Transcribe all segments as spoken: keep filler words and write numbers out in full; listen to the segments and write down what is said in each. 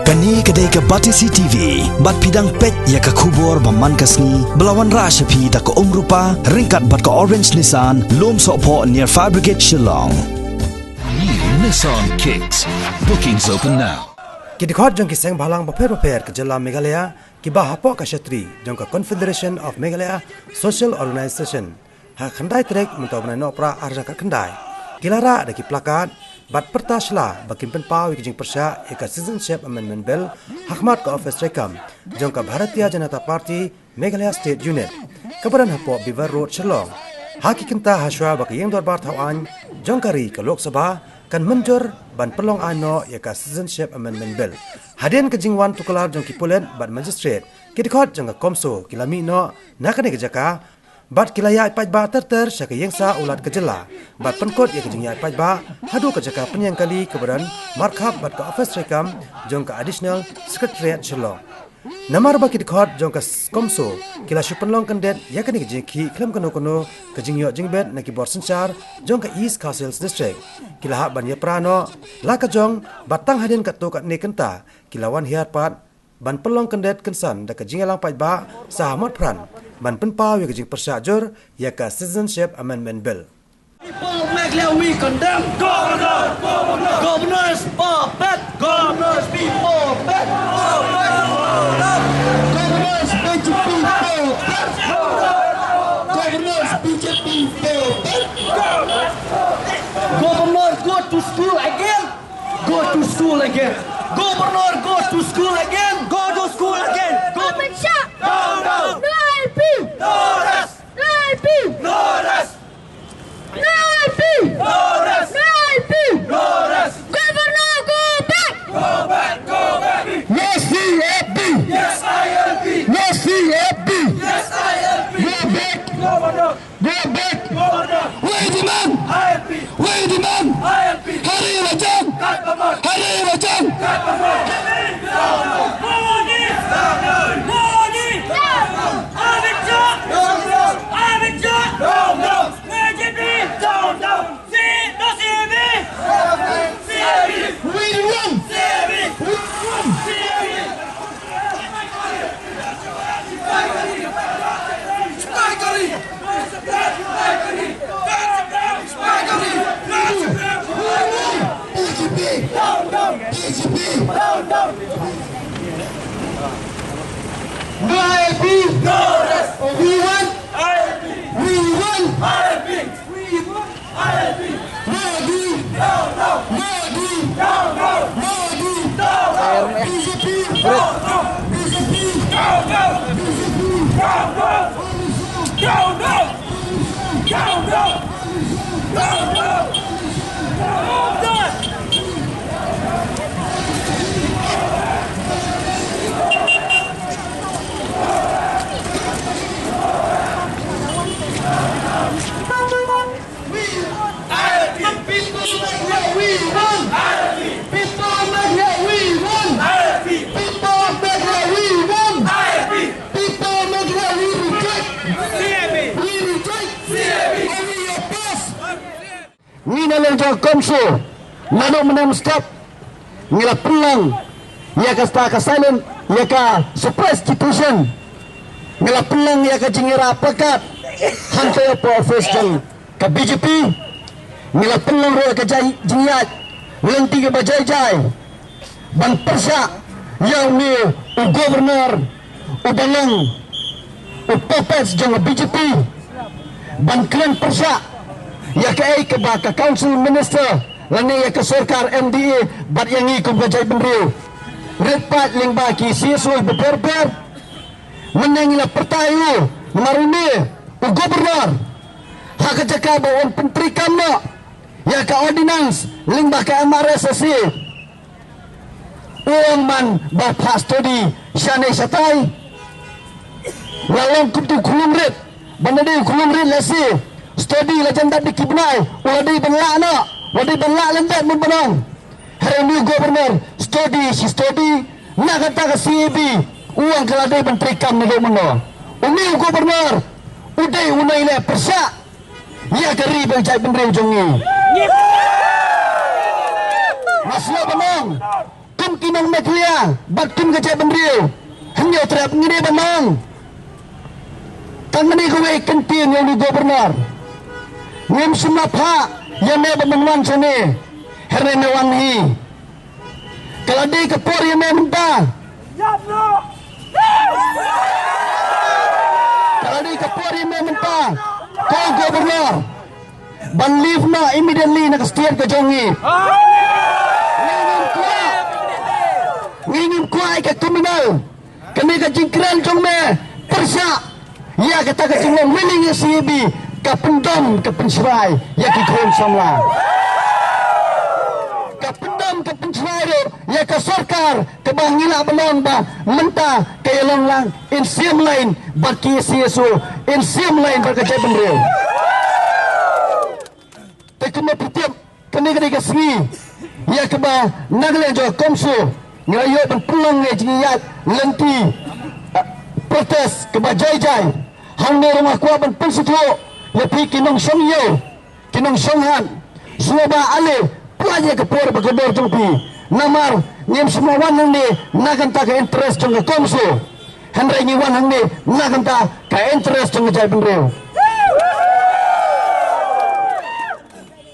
Kane ka dei ka Batesi T V, bad phi dang peit ïa ka khubor ba man ka sngi, ba la wanrah sha phi da ka Umrupa, ryngkat bad ka Orange Nissan, Lumsohphoh near Fire Brigade, Shillong. New Nissan Kicks. Bookings open now. Ki dkhot jong ki seng bhalang bapher bapher ka jylla Meghalaya, kiba hapoh ka shatri jong ka Confederation of Meghalaya Social Organisation, ha ka khyndai tarik mynta u bnai Nohprah arhajar khatkhyndai, ki la rah da ki placard bad pyrta shla ba kin pynpaw ïa ka jingpyrshah ïa ka Citizenship Amendment Bill ha khmat ka ophis treikam jong ka Bharatiya Janata Party Meghalaya State Unit, kaba don hapoh Beaver Road, Shillong. Ha ki kynta hashwa ba ka ïing dorbar thaw aiñ jong ka ri, ka Lok Sabha, kan mynjur ban pynlong aiñ noh ïa ka Citizenship Amendment Bill. Hadien ka jingwan tuklar jong ki pulit bad magistrate, ki dkhot jong ka CoMSO ki la mih noh na kane ka jaka, bad ki la ïaid paidbah ter ter sha ka ïingsah u Lat ka jylla, bad pynkut ïa ka jingïaid paidbah haduh ka jaka pynïeng kali kaba don markhap bad ka ophis treikam jong ka Additional Secretariat, Shillong. Namar ba ki dkhot jong ka CoMSO ki la shu pynlong kyndit ïa kane ka jingkhih khlem kano kano ka jingïoh jingbit na ki bor synshar jong ka East Khasi Hills District, ki la hap ban ïapra noh la ka jong, bad tang hadien katto katne kynta ki la wan hiar pat ban pynlong kyndit kynsan da ka jingïalang paidbah sha ha Motphran ban pynpaw ïa ka jingpyrshah jur ïa ka Citizenship Amendment Bill. People, Meghalaya, we condemn. Governor, governor. Governor's puppet. Governor's people puppet. Governor's B J P puppet. Governor's B J P puppet. Governor, go to school again. Go to school again. Governor, go to school again. Go to school again. Go. Amit Shah. Down, down. No I L P. No rest. No I L P. No rest. No I L P. No rest. No I L P. No rest. Governor, go back. Go back, go back. No C A B. Yes, I L P. No C A B. Yes, I L P. Go back. Governor. Go back. Governor. We demand. I L P. We demand. I L P. Hari Rajang. Kat Bamar. Hari Rajang. Kat Bamar. Modi. Modi. Amit Shah. Amit Shah. B J P. C B. C B. We demand. C B. We demand. C B. No I L P. No rest. We want. I L P. We want. I L P. We want. I L P. Modi. Down, down. Modi. Down, down. Modi. Down, down. B J P. Down, down. B J P. Down, down. B J P. Down, down. Down, down. Down, down. Down, down. Down, down. People of Meghalaya, we want. People of Meghalaya, we want. People of Meghalaya, we want. People of Meghalaya, we want. People of Meghalaya, we reject. We reject. Only your boss. Ngi na liang jong ka CoMSO, naduh mynne mynstep ngi la pynlong ïa kata ka silent, ïa ka suppress petition. Ngi la pynlong ïa ka jingïarap pakat hangta hapoh office jong ka B J P. Ngi la pynlong ruh ïa ka jai, jingïaid lynti kaba jai jai ban pyrshah ïa une u governor uba long u puppet jong ka B J P, ban kren pyrshah ïa kaei kaba ka council minister lane ïa ka sorkar M D A bad ïa ngi kum ka jaitbynriew. Rit pat lyngba ki C S O bapher bapher. Mynne ngi la pyrta ïa u namar une u governor ha ka jaka ba un pyntreikam noh ïa ka ordinance lyngba ka M R S S A. U ong man ba phah study shane shatai. La long kum uto u khyllung rit, ban da dei u khyllung rit lehse study la jan dap da ki bnai, u la dei ban lah noh, u la dei ban lah lyndet mut ban ong. Hynrei une u governor study shi study na kata ka C A B, u ong ka la dei ban treikam naduh mynno. Une u governor u dei u nongleh pyrshah ïa ka ri bad ka jaitbynriew jong ngi. Nga sngewbha ban ong, kum Ki nong Meghalaya bad kum ka jaitbynriew, hynñiew trep ngi dei ban ong. Tang kane kawei ka ktien ïa u Governor. Ngim shym la phah ïa me ban wan shane. Hynrei me wan hi. Ka la dei ka por ïa me mynta. Ka la dei ka por ïa me mynta, ko Governor, ban leave noh immediately na ka state ka jong ngi. Ngi ngim kwah, ngi ngim kwah ïa ka criminal. Kane ka jingkren jong me pyrshah ïa kata ka jinglong willing ïa C A B, ka pyndom ka pynshrai ïa ki khun samla. Ka pyndom ka pynshrai ruh ïa ka sorkar kaba ngi lah ban ong ba mynta ka ïalong lang in same line bad ki C S O, in same line bad ka jaitbynriew. Te kumba phi tip, kane ka dei ka sngi ïa kaba na ka liang jong ka CoMSO ngi la ïoh ban pynlong ïa ka jingïaid lynti, eh, protest kaba jai jai. Hangne ruh nga kwah ban pynsngewthuh ïa phi ki nongshong ïew, ki nongshong hat, sngewbha ale pynlait ïa ka por bad ka dor jong phi. Namar ngim shym la wan hangne na ka bynta ka interest jong ka CoMSO, hynrei ngi wan hangne na ka bynta ka interest jong ka jaitbynriew.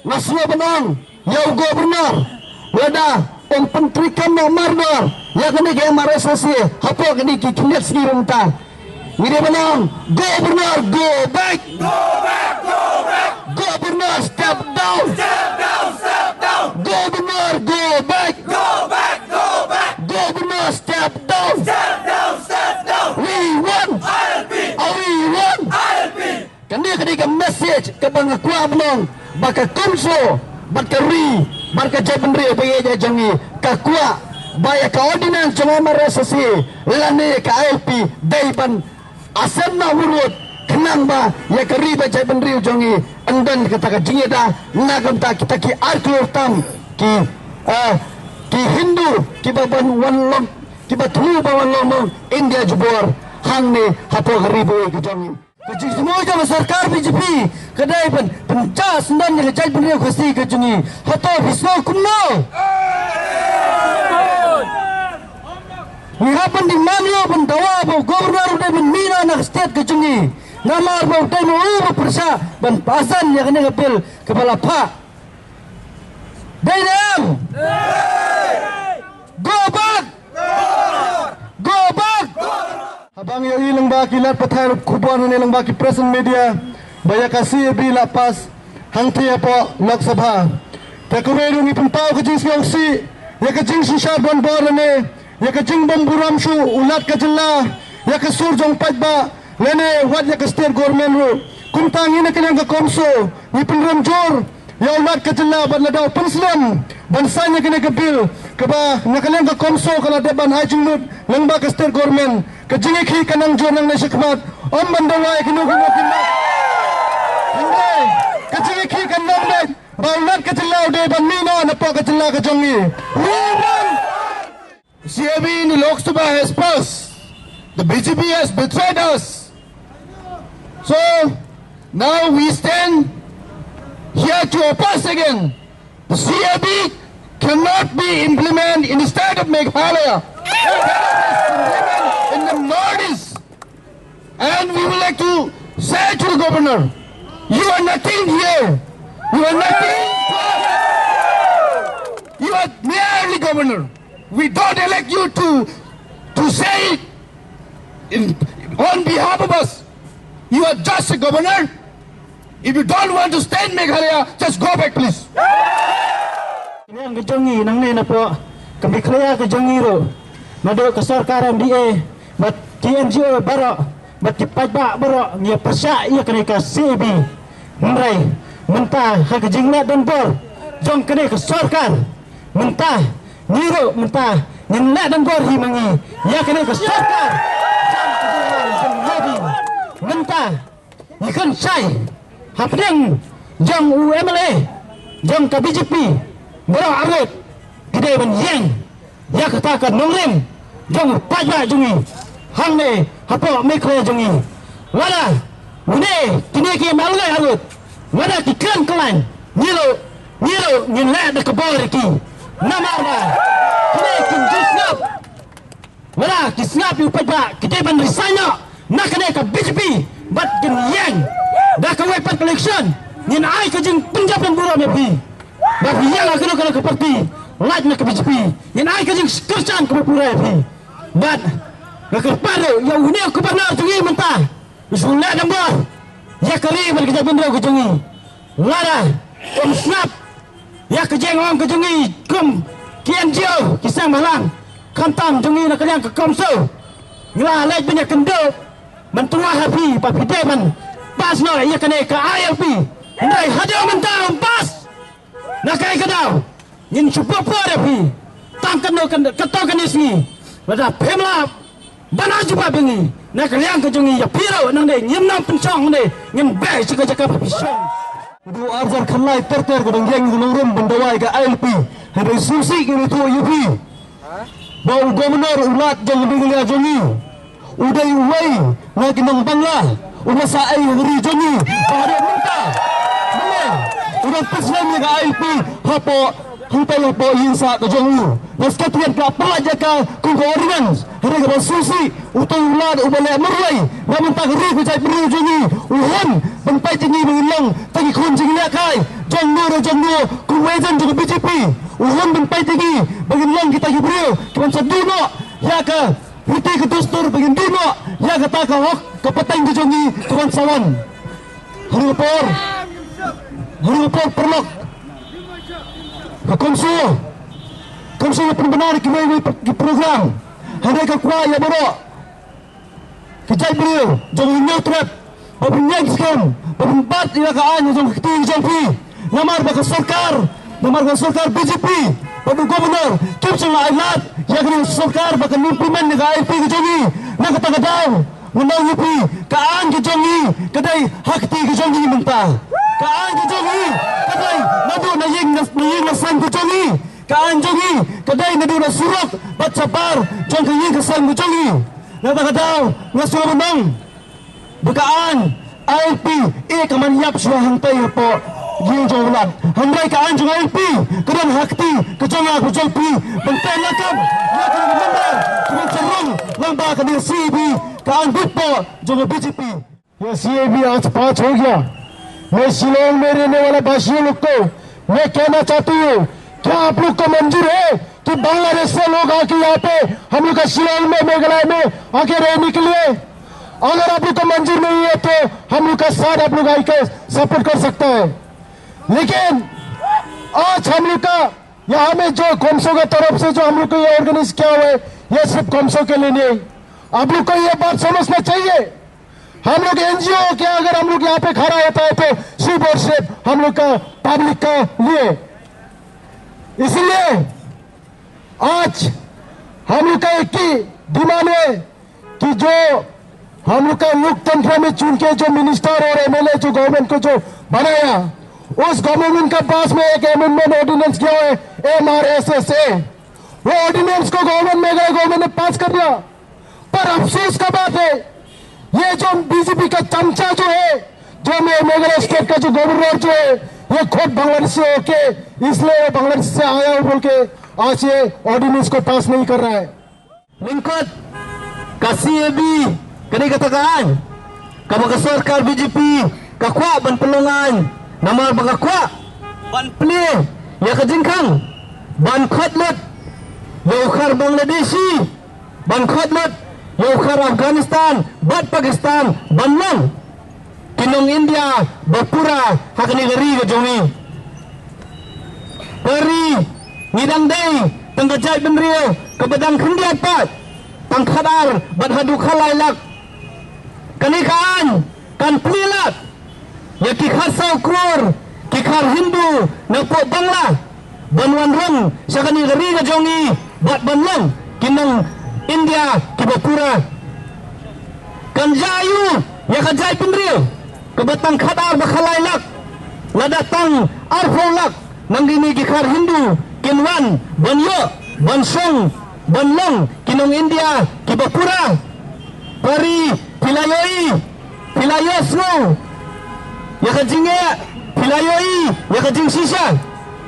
Nga sngewbha ban ong ïa u Governor, lada um pyntreikam noh mardor ïa kane ka M R S S A hapoh kine ki khyndiat sngi mynta, ngi dei ban ong, Governor, go back! Go back, go back! Governor, step down! Step down, step down! Governor, go back! Go back, go back! Governor, step down! Step down, step down! We want I L P! We want I L P! Kane ka dei ka message kaba nga kwah ban ong ba ka CoMSO bad ka ri bad ka jaitbynriew ba ïeit jong ngi ka kwah ba ïa ka ordinance jong M R S S A lane ka I L P dei ban asem na wurut khnang ba ïa ka ri bad jaitbynriew jong ngi yn don kata ka jingïada na ka bynta kita ki ar klur tam ki, eh, ki Hindu kiba ban wan long, kiba thmu ba wan long nong India jubor hangne hapoh ka ri ba ïeit ka jong ngi. Ka jingthmu jong ka sorkar B J P ka dei ban pynjah syndon ïa ka jaitbynriew Khasi ka jong ngi. Hato phi sngew kumno? Ngi hap ban demand ïa u ban dawa ba u Governor u dei ban mih noh na ka state ka jong ngi. Namar ba u dei ma u ba pyrshah ban pasan ïa kane ka bill kaba la phah. Dei ne em? Go back! Go back! Haba ngi ïohi lyngba ki lad pathai rup khubor ne lyngba ki press and media ba ïa ka C A B la pass hangthie hapoh Lok Sabha. Te kawei ruh ngi pynpaw ka jingsngewsih ïa ka jingshisha donbor lane ïa ka jingbymburom shuh u Lat ka jylla, ïa ka sur jong paidbah lane wat ïa ka state government ruh. Kumta ngi na ka liang ka CoMSO ngi pynrem jur ïa u Lat ka jylla bad lada u pynslem ban sign ïa kane ka bill kaba na ka liang ka CoMSO ka la dep ban ai jingmut lyngba ka state government, ka jingïakhih kan nang jur nangne shakhmat. Ym ban dawa ïa kino kino ki mat. Hynrei ka jingïakhih kan nang beit ba u Lat ka jylla u dei ban mih noh napoh ka jylla ka jong ngi. We want C A B in the Lok Sabha has passed. The B J P has betrayed us. So now we stand here to oppose again. The C A B cannot be implemented in the state of Meghalaya. It cannot be implemented in the Northeast. And we would like to say to the governor, you are nothing here. You are nothing to us. You are merely governor. We don't elect you to, to say it in, on behalf of us. You are just a governor. If you don't want to stay in Meghalaya, just go back, please. Ïa ka jong ngi nangne napoh ka Meghalaya ka jong ngi ruh, naduh ka sorkar M D A bad ki N G O baroh bad ki paidbah baroh ngi ïa pyrshah ïa kane ka C A B. Hynrei mynta ha ka jingleh donbor jong kane ka sorkar, mynta ngi ruh mynta ngin leh donbor hi ma ngi ïa kane ka sorkar. Mynta ngi khynshai hapdeng jong u M L A jong ka B J P, baroh arngut ki dei ban ïeng ïa kata ka nongrim jong u paidbah jong ngi hangne hapoh Meghalaya jong ngi. Lada une kine ki M L A arngut lada ki kren khlaiñ, ngi ruh, ngi ruh ngin leh da ka bor ïa ki. Namar ba Kine kin ju sngap. Lada ki sngap ïa u paidbah, ki dei ban resign noh na kane ka B J P. Bad kin ïeng da kawei pat ka election. Ngin ai ka jingpynjop burom ïa phi. Bad phi ïeng ha kano kano ka party, lait na ka B J P. Ngin ai ka jingkyrshan kaba pura ïa phi. Bad nga kyrpad ruh ïa une u Governor jong ngi mynta, u shu leh number ïa ka ri bad ka jaitbynriew ka jong ngi. Lada um sngap ïa ka jingong ka jong ngi kum ki N G O, ki seng bhalang, khamtam jong ngi na ka liang ka council, ngi la leit ban ïakynduh ban tyrwa ha phi ba phi dei ban pass noh ïa kane ka I L P. Hynrei haduh mynta um pass. Na kaei ka daw ngin shu pyrshah ïa phi tang katno, katto katne sngi. Lada phim lah ban ai jubab ïa ngi na ka liang ka jong ngi, ïa phi ruh nang dei ngim nang pynshong, nang dei ngin beh sha ka jaka ba phi shong. Ka dei arhajar khatlai ter ter ka dang ïeng ka nongrim ban dawa ïa ka I L P. Hynrei sngewsih ngi ïathuh ïa phi ba u Governor u Lat jong ka Meghalaya jong ngi u dei uwei na ki nong Bangla uba sa ei ha ka ri jong ngi. Ba haduh mynta u dang pynslem ïa ka I L P hapoh, hangtai hapoh ïing sah ka jong u. Ba sket ïa ka pynlait ïa ka kum ka ordinance. Hynrei kaba sngewsih, uto u Lat uba leh marwei na mynta ka ri ka jaitbynriew jong ngi, u hun ban peit ïa ngi ba ngin long tang ki khun jingïalehkai jong no re jong no, kum u agent jong ka B J P. U hun ban peit ïa ngi ba ngin long kita ki briew kiban sa duh noh ïa ka riti ka dustur, ba ngin duh noh ïa kata ka hok ka pateng ka jong ngi kaban sa wan. Ha kane ka por, ha kane ka por paralok, ka CoMSO, CoMSO ka pynbna da kiwei kiwei ki program. Hynrei ka kwah ïa baroh ki jaitbynriew jong ka Hynñiewtrep ba phin ïeng skhem, ba phin bat ïa ka aiñ jong ka kti jong phi. Namar ba ka sorkar, namar ka sorkar B J P bad u Governor kim shym la ai lad ïa kane ka sorkar ba kan implement ïa ka I L P ka jong ngi. Na kata ka daw ngan ong ïa phi, ka aiñ ka jong ngi ka dei ha kti ka jong ngi mynta. Ka aiñ ka jong ngi ka dei naduh na ïing na, na ïing na seng ka jong ngi. Ka aiñ jong ngi ka dei naduh na surok bad shabar jong ka ïing ka sem ka jong ngi. Na kata ka daw nga sngewbha ban ong ba ka aiñ I L P, eh, ka man ïap shuwa hangtai hapoh ïing jong u Lat. Hynrei ka aiñ jong I L P ka don ha kti ka jong nga ka jong phi. Ban teh lakam ïa ka member ka ban sa rung lang ba ka dei C A B, ka aiñ bad poh jong ka B J P. ये सीएबी आज पास हो गया। मैं शिलोंग में रहने वाला वासियों लोग को मैं कहना चाहती हूँ, क्या आप लोग को मंजूर है कि बांग्लादेश से लोग आके यहाँ पे हम लोग का शिलोंग में, मेघालय में आके रहने के लिए? अगर आप लोग को मंजूर नहीं है तो हम लोग का साथ आप लोग आके सपोर्ट कर सकता है। लेकिन आज हम लोग का यहाँ में जो कौमसो का तरफ से जो हम लोग को ये ऑर्गेनाइज किया हुआ है, ये सिर्फ कौमसो के लिए नहीं। आप लोग को ये बात समझना चाहिए। हम लोग एनजीओ के अगर हम लोग यहाँ पे खड़ा होता है तो सिर्फ और सिर्फ हम लोग का पब्लिक का लिए। इसलिए आज हम लोग का एक ही डिमांड है कि जो हम लोग का लोकतंत्र में चुन के जो मिनिस्टर और एमएलए जो गवर्नमेंट को जो बनाया, उस गवर्नमेंट का पास में एक अमेंडमेंट ऑर्डिनेंस किया है, एमआरएसएसए। वो ऑर्डिनेंस को गवर्नमेंट, मेघालय गवर्नमेंट ने पास कर दिया। पर अफसोस का बात है, ये जो बीजेपी का चमचा जो है, जो मे-, मेघालय स्टेट का जो गवर्नर जो है, ये खुद बांग्लादेश से होके, इसलिए वो बांग्लादेश से आया हूँ बोल के आज ये ऑर्डिनेंस को पास नहीं कर रहा है। Lyngkot ka C A B, kane kata ka aiñ kaba ka sorkar B J P ka kwah ban pynlong aiñ, namar ba ka kwah ban plie ïa ka jingkhang, ban khot lut ïa u khar Bangladeshi, ban khot lut ïa u khar Afghanistan bad Pakistan ban long ki nong India ba pura ha kane ka ri ka jong ngi. Ka ri ngi dang dei tang ka jaitbynriew kaba dang khyndiat pat, tang khatar bad haduh khatlai lak. Kane ka aiñ kan plie lad ïa ki khatsaw klur ki khar Hindu na poh Bangla ban wan rung sha kane ka ri ka jong ngi bad ban long ki nong India kiba pura. Kan jia aiu ïa ka jaitbynriew kaba tang khatar bad khatlai lak, lada tang arphew lak na kine ki khar Hindu kin wan ban ïoh ban shong ban long ki nong India kiba pura? Pari, phi la ïohi, phi la ïohsngew ïa ka jingeh, phi la ïohi ïa ka jingshisha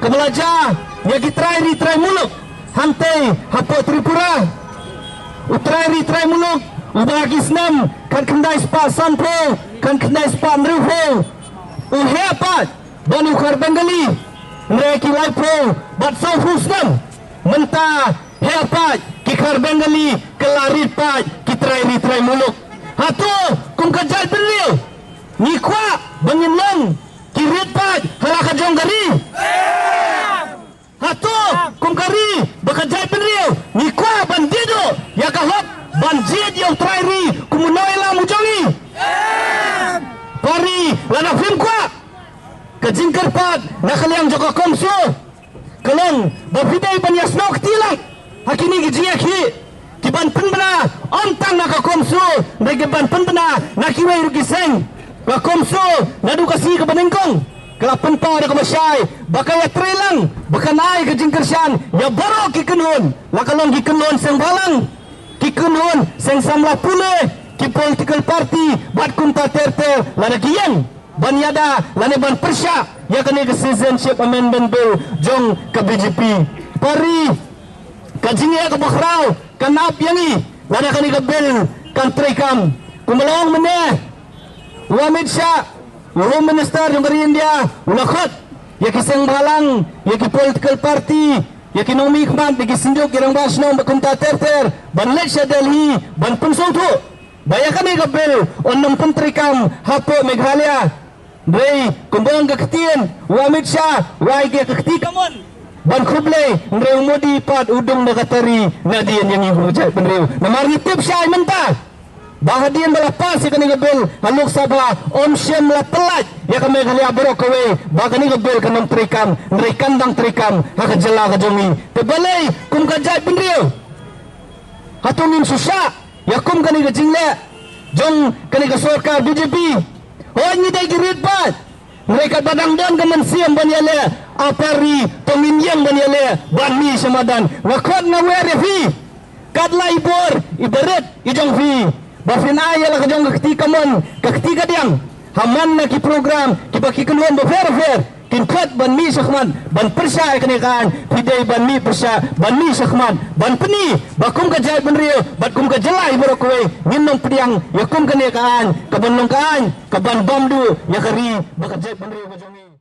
kaba la jia ïa ki trai ri trai muluk. Hangtei hapoh Tripura, u trai ri trai muluk uba ha ki snem khatkhyndai spah sanphew, khatkhyndai spah hynriewphew u heh pat ban u khar Bengali, hynrei ki laiphew bad sawphew snem mynta heh pat ki khar Bengali, ki la rit pat ki trai ri trai muluk. Hato kum ka jaitbynriew ngi kwah ba ngin long ki rit pat ha la ka jong ka ri? Hato kum ka ri bad ka jaitbynriew ngi kwah ban dih duh ïa ka hok ban jied ïa u trai ri kum u nongïalam u jong ngi? Para ri, lada phim kwah, ka jingkyrpad na ka liang jong ka CoMSO ka long ba phi dei ban ïasnoh kti lang ha kine ki jingïakhih, ki ban pynbna ym tang na ka CoMSO, hynrei ki ban pynbna na kiwei ruh ki seng. Ka CoMSO naduh ka sngi kaba nyngkong ka la pynpaw da kaba shai ba ka ïatreilang, ba kan ai ka jingkyrshan ïa baroh ki kynhun, la ka long ki kynhun seng bhalang, ki kynhun seng samla pule, ki political party bad kumta ter ter, lada ki ïeng ban ïada lane ban pyrshah ïa kane ka Citizenship Amendment Bill jong ka BJP. Para ri, ka jingeh kaba khraw kan ap ïa ngi lada kane ka bill kan treikam. Kumba la ong mynne, u Amit Shah, u Home Minister jong ka ri India, u la khot ïa ki seng bhalang, ïa ki political party, ïa ki nongmihkhmat, ïa ki synjuk, ïa ki rangbah shnong bad kumta ter ter ban leit sha Delhi ban pynsngewthuh ba ïa kane ka bill un ym pyntreikam hapoh Meghalaya. Hynrei kumba ong ka ktien, u Amit Shah u ai ka kti kamon ban khublei, hynrei u Modi pat u dung da ka tari nadien ïa ngi kum ka jaitbynriew. Namar ngi tip shai mynta ba hadien ba la pass ïa kane ka bill ha Lok Sabha, ym shym la pyllait ïa ka Meghalaya baroh kawei ba kane ka bill kan ym treikam, hynrei kan dang treikam ha ka jylla ka jong ngi. Te balei kum ka jaitbynriew, hato ngin shu shah ïa kum kane ka jingleh jong kane ka sorkar BJP? Hooid, ngi dei ki rit pat, hynrei katba dang don ka mynsiem ban ïaleh, a para ri, to ngin ïeng ban ïaleh, ban mih sha madan. Nga khot nga wer ïa phi, kat la i bor i barit i jong phi, ba phin ai ïa la ka jong ka kti kamon, ka kti kadiang ha man na ki program kiba ki kynhun bapher bapher kin khot ban mih shakhmat ban pyrshah ïa kane ka aiñ. Phi dei ban mih pyrshah, ban mih shakhmat, ban pyni ba kum ka jaitbynriew bad kum ka jylla hi baroh kawei ngin ym pdiang ïa kum kane ka aiñ ka ban long ka aiñ ka ban bam duh ïa ka ri bad ka jaitbynriew ka jong ngi.